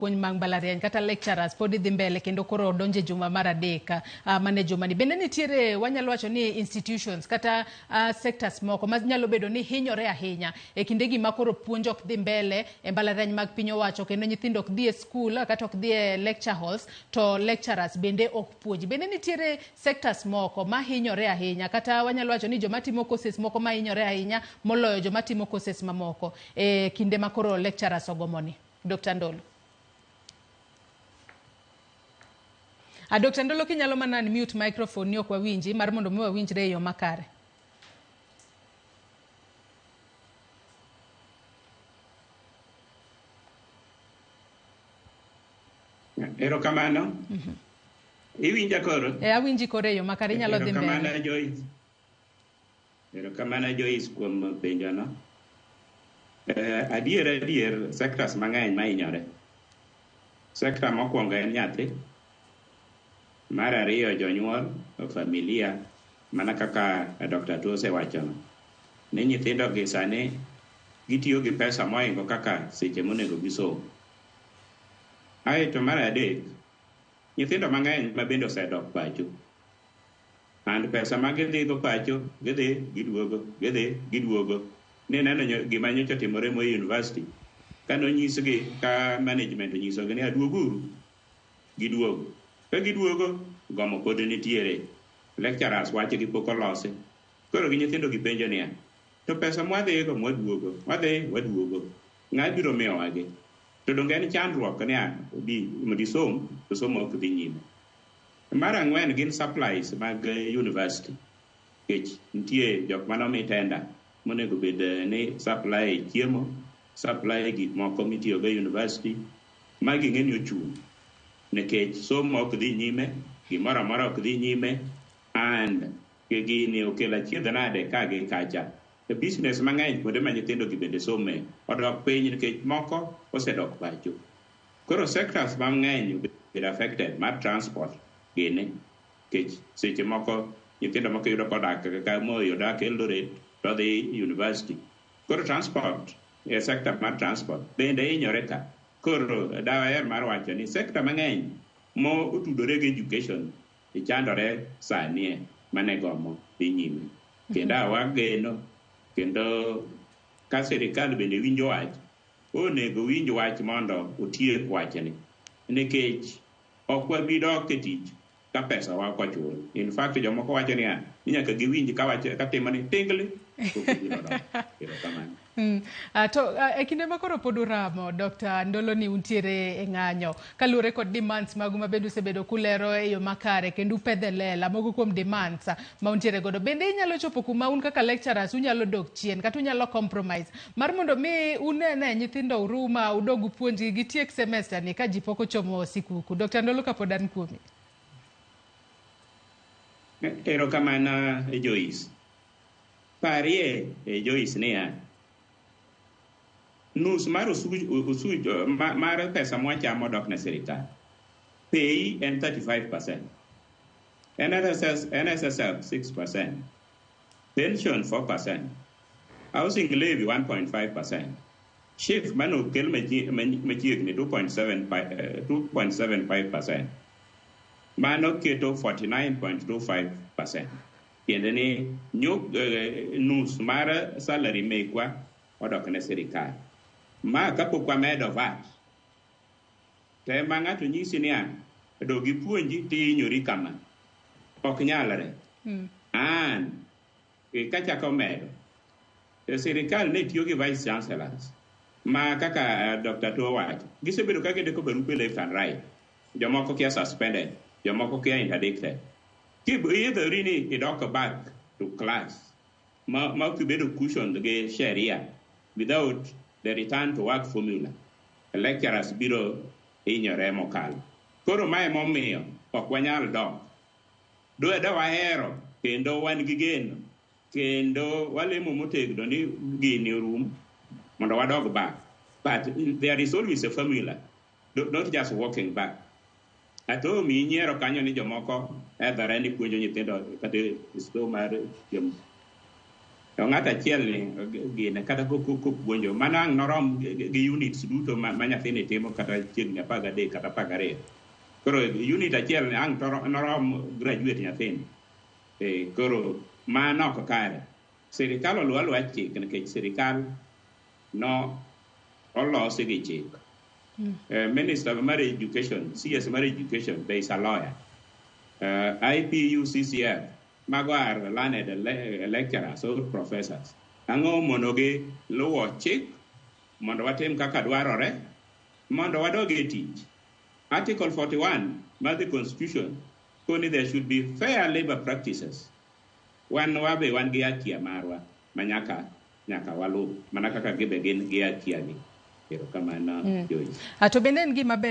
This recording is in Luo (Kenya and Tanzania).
Puonj mag mbalariany kata lecturers pod dhi mbele kendo koro odonjo e juma mar adek mane jumani. Bende nitiere wanyalo wacho ni institutions kata sectors moko ma nyalo bedo ni hinyore ahinya e kindegi ma koro puonj ok dhi mbele e mbalariany mag piny owacho kendo nyithindo ok dhi e skul kata ok dhi e lecture halls to lecturers bende ok puonji. Bende nitiere sectors moko ma hinyore ahinya kata wanyalo wacho ni joma timo courses moko ma hinyore ahinya moloyo joma timo courses mamoko e kinde ma koro lecturers ogomoni. Dr. Ndolo. Dr. Ndolo kinyalo mana unmute microphone ni ok wawinji mar mondo mi wawinjre e yo makare. Erokamano. Iwinja koro? E awinji koro e yo makare inyalo dhi mbele. Erokamano Joyce. Erokamano Joyce kuom penjono. Adier adier sectors mang'eny mahinyore. Sector mokwongo en nyathi. Mar ariyo jonyuol, familia, mana kaka Dr. Tuo osewachono. Ni nyithindo gi sani gitiyo gi pesa mohingo kaka seche monego gisom. Aeto mar adek, nyithindo mang'eny ma bende osedok pacho. And pesa ma gidhigo pacho, gidhi, giduogo, gidhi, giduogo. Ni neno gima nyocha otimore Moi University. Ka nonyisgi, ka management onyisogi ni aduoguru, giduogo. Ka giduogo, gomo pod nitiere. Lecturers wachgi pok olosi. Koro gi nyithindo gipenjo niya, to pesa mwadhigo mwaduogo, wadhi, waduogo. Ng'a biro miyowagi? To donge en chandruok niya, bi mondo isom, to somo ok dhi nyime. Mar ang'wen gin supplies mag university. Nikech nitie jok mane omi tender monego bed ni supply chiemo, supply gik moko mitiyogo e university, magi ing'e ni ochung'. Nikech somo ok dhi nyime, gimoro amora ok dhi nyime, and gini okelo achiedh nade ka gi kacha. E business mang'eny kuonde ma nyithindo gi bende some odok piny nikech moko osedok pacho. Koro sectors mang'eny obedo affected mar transport gini nikech seche moko nyithindo moko iyudo kodak kaka Moi odak Eldoret to odhi university. Koro transport e sector mar transport bende hinyore ka. Koro daher mar wacho ni sector mang'eny mo otudore gi education chandore sani mane gomo dhi nyime. Kendo wageno kendo ka sirikal bende winjo wach, onego winj wach mondo otiek wachni. Nikech ok wabi dok e tich ka pesa wa ok ochul. In fact, jomoko wacho niya, ni nyaka giwinj ka wach ka timo ni tingli, pok gibiro dok. Erokamano. To e kinde ma koro pod uramo, Dr. Ndolo ni untiere e ng'anyo kaluwore kod demands magu ma bende usebedo kulero e yo makare kendo upedhe lela moko kuom demands ma untiere godo. Bende inyalo chopo kuma un kaka lecturers unyalo dok chien kata unyalo compromise mar mondo mi unene nyithindo uruma udog upuonjgi gitiek semester ni ka ji pok ochomo sikuku. Dr. Ndolo kapod an kuomi. Erokamano Joyce. Parie Joyce niya, nus mar mar pesa mwachamo dok ne sirikal. PAYE en 35%. NSS, NSSF 6%. Pension 4%. Housing levy 1.5%. SHIF mane okel machiegni 2.75%. Mano keto 49.25%. Tiende ni nus mar salary mekwa odok ne sirikal. Ma kapok wamedo VAT, to ema ng'ato nyisi niya, dog ipuonji tihinyori kama. Ok nyalre. An kachako medo, sirikal ne tiyo gi vice chancellors ma kaka Dr. Tuo wacho, gisebedo ka gindiko barupe left and right. Jomoko kia suspended, jomoko kia interdicted. Kiidhori ni idok back to class ma ok ibedo cushioned gi sheria without the return to work formula, lecturers biro hinyore mokalo. Koro mae momiyo ok wanyal dok. Da wahero kendo wan gi geno kendo walemo motegno ni gini orum mondo wadog back. But there is always a formula, not just walking back. Ato mi nyiero kanyo ni jomoko hedhore ni puonjo nyithindo kata e somo mar To ng'ato achiel ni gine kata kopuonjo mano ang' norom gi units duto ma nyathini timo kata chiegni 13 kata 12. Koro unit achiel ni ang' to norom graduate nyathini. Koro mano ok kare. Sirikal oluw aluwa chik nikech sirikal no olosi gi chik. Minister mar Education, CS mar Education, be is a lawyer. IPUCCF, mago are learned lecturers or professors. Ang'o mono gi luwo chik mondo watim kaka dwarore mondo wadog e tich. Article 41 mar the Constitution koni there should be fair labor practices. Wan wabe wan gi akia marwa ma nyaka waluw mana kaka gibe gin gi akia gi. Erokamano, Joyce. To bende en gima ber.